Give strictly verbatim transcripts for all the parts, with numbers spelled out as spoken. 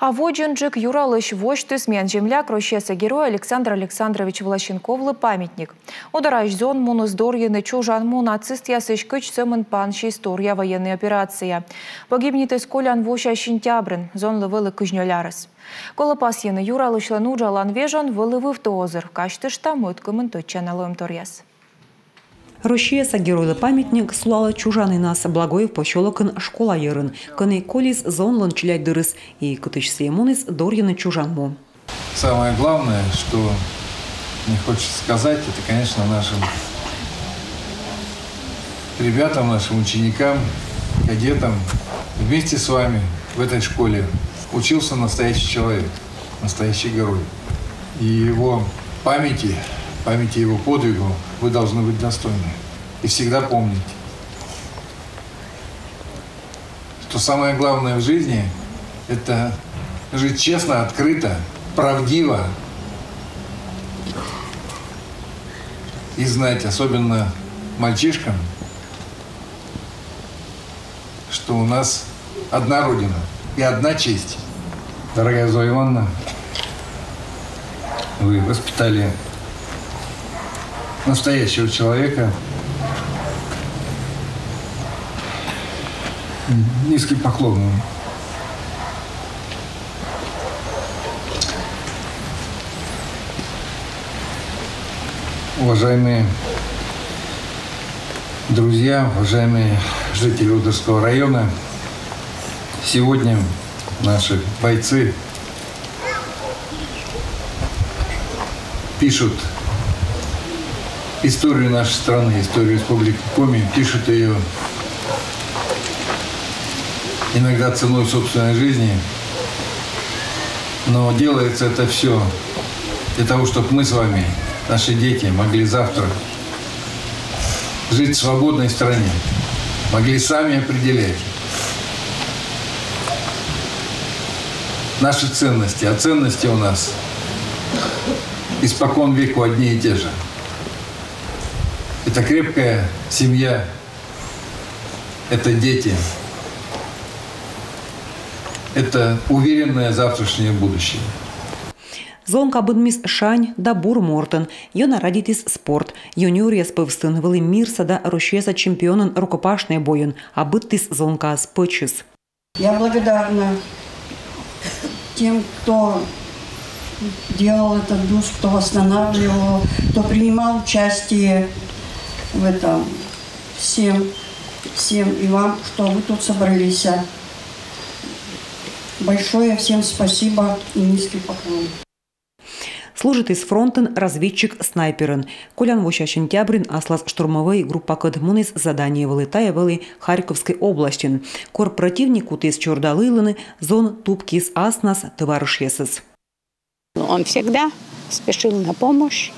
А водзынджык Юралысь восьтіс миян земляк, Россияса Герой Александр Александрович Власенковлы памятник. Удораысь зон муніс дорйыны чужан му нацистъясысь, кыдз сӧмын пансис торъя военнӧй операцияӧ. Погибнитіс колян вося сентябрын, зонлы вӧлі кызь нёль арӧс. Колӧ пасйыны, Юралысьлӧн уджалан вежон вӧлі вывті озыр, казьтыштам ӧткымын тӧдчана лоӧмторъяс. Россияса Геройлы памятник сулалӧ чужанінас Благоев посёлокын школа йӧрын, кӧні колис зонлӧн челядьдырыс и кытысь сійӧ муніс дорйыны чужан му. Самое главное, что мне хочется сказать, это, конечно, нашим ребятам, нашим ученикам, кадетам. Вместе с вами в этой школе учился настоящий человек, настоящий герой. И его памяти, памяти его подвигу вы должны быть достойны. И всегда помнить, что самое главное в жизни — это жить честно, открыто, правдиво и знать, особенно мальчишкам, что у нас одна Родина и одна честь. Дорогая Зоя Ивановна, вы воспитали настоящего человека. Низкий поклон вам. Уважаемые друзья, уважаемые жители Удорского района, сегодня наши бойцы пишут историю нашей страны, историю Республики Коми, пишут ее иногда ценой собственной жизни, но делается это все для того, чтобы мы с вами, наши дети, могли завтра жить в свободной стране, могли сами определять наши ценности. А ценности у нас испокон веку одни и те же. Это крепкая семья, это дети, это уверенное завтрашнее будущее. Зонка быдмис шань да бур мортӧн. Ёна радейтіс спорт. Юниоръяс пӧвстын вӧлі мирса да Россияса чемпионӧн рукопашнӧй бойын, а быдтіс зонкаӧс пӧчыс. Я благодарна тем, кто делал этот бюст, кто восстанавливал, кто принимал участие в этом. Всем, всем и вам, что вы тут собрались. Большое всем спасибо и низкий поклон. Служитіс фронтын разведчик-снайперӧн. Колян вося сентябрын аслас штурмӧвӧй группакӧд муніс задание вылӧ. Тайӧ вӧлі Харьковскӧй областьын. Кор прӧтивник кутіс чорыда лыйлыны, зон тупкис аснас тӧварышъясӧс. Он всегда спешил на помощь.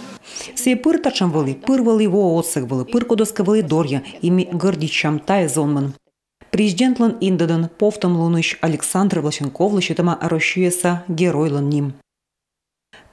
Сійӧ пыр татшӧм вӧлі, пыр вӧлі воӧ отсӧг вылӧ, пыр кодӧскӧ вӧлі дорйӧ, и ми гордитчам тайӧ зонмӧн. Президентлӧн индӧдӧн повтӧмлунысь Александр Власенковлы сетӧма Россияса Геройлӧн ним.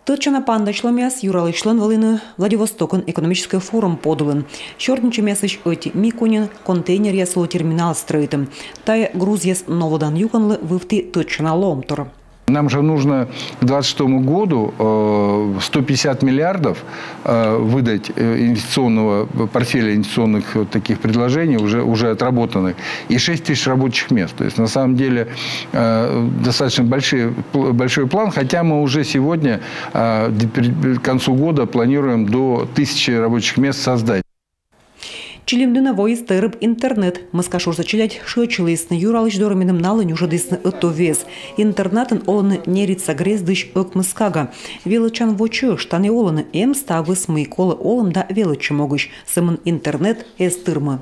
Тӧдчана паныдасьлӧмъяс Юралысьлӧн вӧліны Владивостокын экономическӧй форум подулын. Сёрнитчӧмъясысь ӧти Микуньын контейнеръяс улӧ терминал стрӧитӧм. Тайӧ грузъяс новлӧдан юкӧнлы вывті тӧдчана лоӧмтор. Нам же нужно к двадцать шестому году э, сто пятьдесят миллиардов э, выдать э, инвестиционного портфеля, инвестиционных вот таких предложений, уже, уже отработанных, и шесть тысяч рабочих мест. То есть, на самом деле, э, достаточно большие, пл- большой план, хотя мы уже сегодня э, д- пер- к концу года планируем до тысячи рабочих мест создать. Чилимдінӧ воис тэрыб интернет. Мыскашурса челядь шыӧдчылісны Юралысь дорӧ, медым налы нюжӧдісны ӧтуввез. Интернатын олӧны Неридса грездысь ӧкмыс кага. Велӧдчан во чӧж тані олӧны, эм ставыс, мый колӧ олӧм да велӧдчӧм могысь. Сӧмын интернет эз тырмы.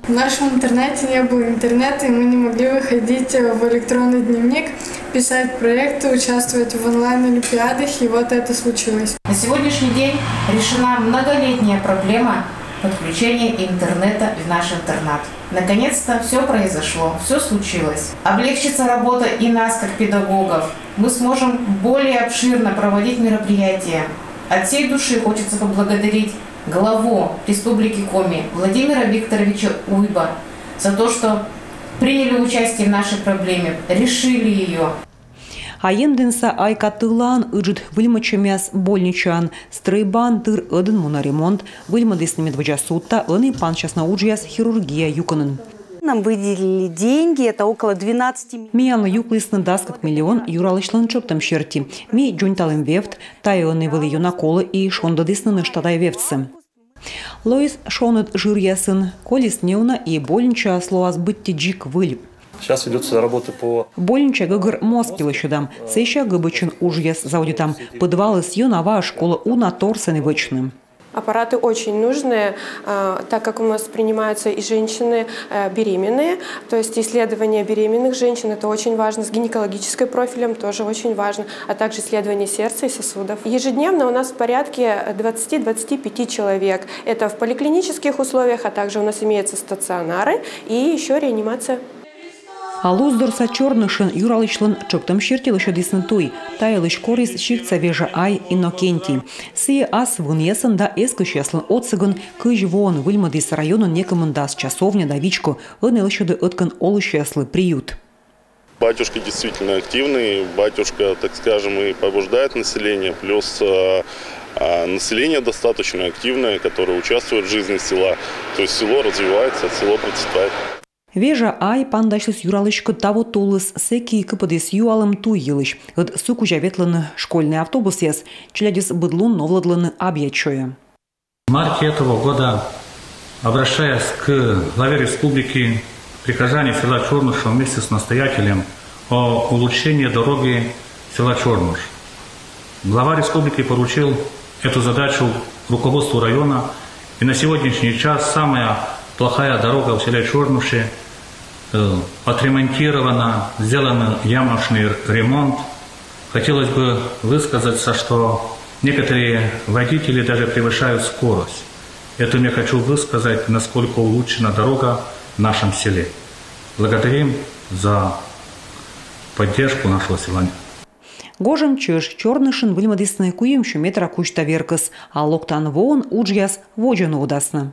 В нашем интернате не было интернета, и мы не могли выходить в электронный дневник, писать проекты, участвовать в онлайн-олимпиадах, и вот это случилось. На сегодняшний день решена многолетняя проблема подключения интернета в наш интернат. Наконец-то все произошло, все случилось. Облегчится работа и нас, как педагогов. Мы сможем более обширно проводить мероприятия. От всей души хочется поблагодарить главу Республики Коми Владимира Викторовича Уйба за то, что приняли участие в нашей проблеме, решили ее. А Ендінса Айкатылаын ыджыд выльмӧдчӧмъяс больничаын. Стрӧйбаын тыр ӧдӧн мунӧ ремонт. Выльмӧдісны медводдза судта, ӧні пансясны уджъяс хирургия юкӧнын. Нам выделили деньги, это около двенадцати миллионов. Миянлы юклісны дас кык миллион юралысьлӧн тшӧктӧм серти. Ми дзоньталім вевт, тайӧ ӧні вӧлі ёна колӧ, и шондӧдісны нӧшта тайӧ вевтсӧ. Лоис шоныд жыръясын. Колис неуна, и больничаыс лоас быттьӧ дзик выль. Сейчас ведутся работы по... Больнича гӧгӧр моз ки лӧсьӧдам. Сэсся гӧбӧчын уджъяс заводитам. Пӧдвалыс ёна важ, колӧ уна тор сэні вӧчны. Аппараты очень нужные, а, так как у нас принимаются и женщины э, беременные, то есть исследование беременных женщин, это очень важно, с гинекологическим профилем тоже очень важно, а также исследование сердца и сосудов. Ежедневно у нас в порядке двадцати-двадцати пяти человек. Это в поликлинических условиях, а также у нас имеются стационары и еще реанимация. А Луздорса Чорнышын юралысьлӧн тшӧктӧм серти лӧсьӧдісны туй. Та йылысь корис сиктса вежа ай Иннокентий. Сійӧ ас вынъясӧн да эскысьяслӧн отсӧгӧн кызь воӧн выльмӧдіс районын некымын дас часовня да вичко ӧні лӧсьӧдӧ ӧткӧн олысьяслы приют. Батюшка действительно активный, батюшка, так скажем, и побуждает население, плюс э, э, население достаточно активное, которое участвует в жизни села. То есть село развивается, село процветает. Вежа ай паныдасис юралыськӧд таво тулыс, сэки кыпӧдіс юалӧм туй йылысь. Ӧд сы кузя ветлӧны школьнӧй автобусъяс, челядьыс быд лун новлӧдлӧны абъячойӧ. В марте этого года, обращаясь к главе республики, прихожане села Чорныши вместе с настоятелем о улучшении дороги села Чорнуш. Глава республики поручил эту задачу руководству района, и на сегодняшний час самая плохая дорога в селе Чорнуши э, отремонтирована, сделан ямочный ремонт. Хотелось бы высказаться, что некоторые водители даже превышают скорость. Этим я хочу высказать, насколько улучшена дорога в нашем селе. Благодарим за поддержку нашего села. Гожӧм чӧж Чорнышын выльмӧдісны куимсё метра кузьта веркӧс, а локтан воын уджъяс водзӧ нуӧдасны.